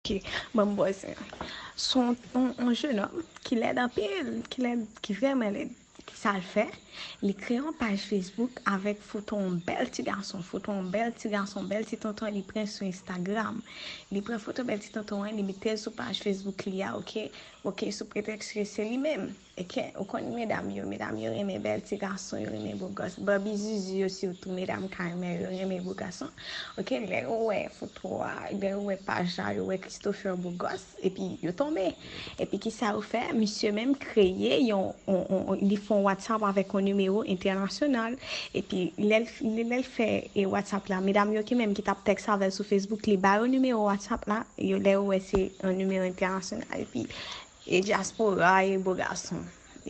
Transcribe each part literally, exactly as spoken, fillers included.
Ok, ban m bòz. Se yon, yon, yon jenòm ki lèd anpil, ki lèd, ki vrèman lèd. Ki sa l fè? Li kreye yon paj Facebook avèk foto yon bèl ti gason, foto yon bèl ti gason, bèl ti tonton, li pran sou Instagram. Li pran foto bèl ti tonton an, li mete l sou paj Facebook li a, ok? Ok, sou pretèks ke se li menm. Ok, ou konn medam yo, medam yo renmen bèl ti gason, yo renmen bo gòs. Bòbi zizi yo sitou, medam ka renmen, yo renmen bo gason. Ok, lè yo wè foto a, lè yo wè paj la, yo wè Christopher bo gòs, epi yo tonbe. Epi kisa yo fè? Misye menm kreye yon, on, on, on, li fè yon WhatsApp avèk yon nimewo entènasyonal. Epi lè l, lè, lè l fè e WhatsApp la, medam yo ki menm ki t ap tèks avè l sou Facebook, li ba yo nimewo WhatsApp la, yo lè yo wè se yon nimewo entènasyonal. Epi e dyaspora, e bo gason.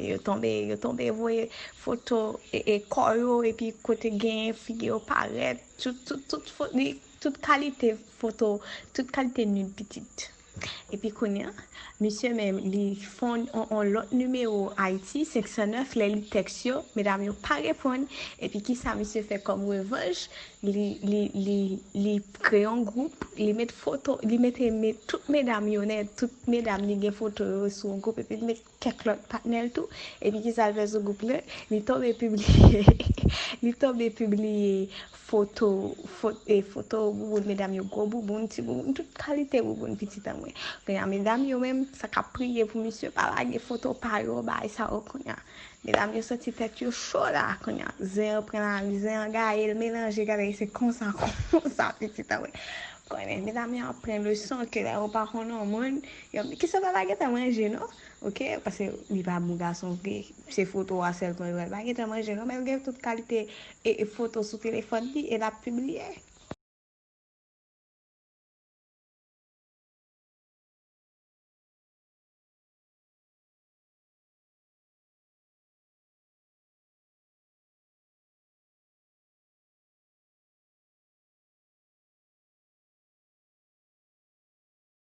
Yo tonbe, yo tonbe voye foto e, e kò yo, epi kote gen figi yo parèt, tout, tout, tout, fo- li- tout kalite foto, tout kalite nud pitit. Epi kounye a, misye menm, li fè on, on lòt nimewo Ayiti, senk san nèf, lè li tèks yo, medam yo pa reponn. Epi kisa misye fè kòm revanj? Li, li, li, li kreye yon gwoup, li met foto, li mete, met tout medam yo, nèt, tout medam li gen foto yo sou yon gwoup, epi li met kèk lòt patnè l tou. Epi kisa l fè sou gwoup la? Li tonbe pibliye, li tonbe pibliye foto, fo- e foto bouboun medam yo, gwo bouboun, ti bouboun, tout kalite bouboun pitit an mwen. Kounye a, medam yo menm, sa k ap priye pou misye pa lage foto pa yo, bagay sa yo kounye a. Medam yo santi tèt yo cho la, kounye a. Zen an pran la, zen an gaye l, melanje, gade se konsa, konsa, pitit an mwen. Konnen, medam yo ap pran leson ke lè yo pa konn yon moun, yo, kisa pa gentan manje, non? Ok, paske li pa bon gason vre, se foto a sèlman yo wè. L pa gentan manje, non, men l gen tout kalite e, e foto sou telefòn li e l ap pibliye.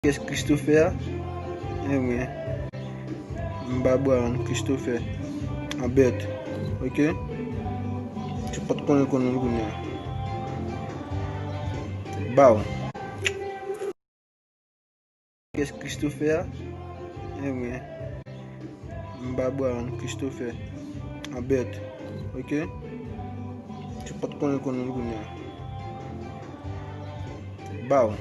Kès Christopher a? Ebyen, m pa bwa yon Christopher. An bèt. Ok? Ti pot konnen konnen konnen. Baw. Kès Christopher a? Ebyen, m pa bwa yon Christopher. An bèt. Ok? Ti pot konnen konnen konnen. Baw.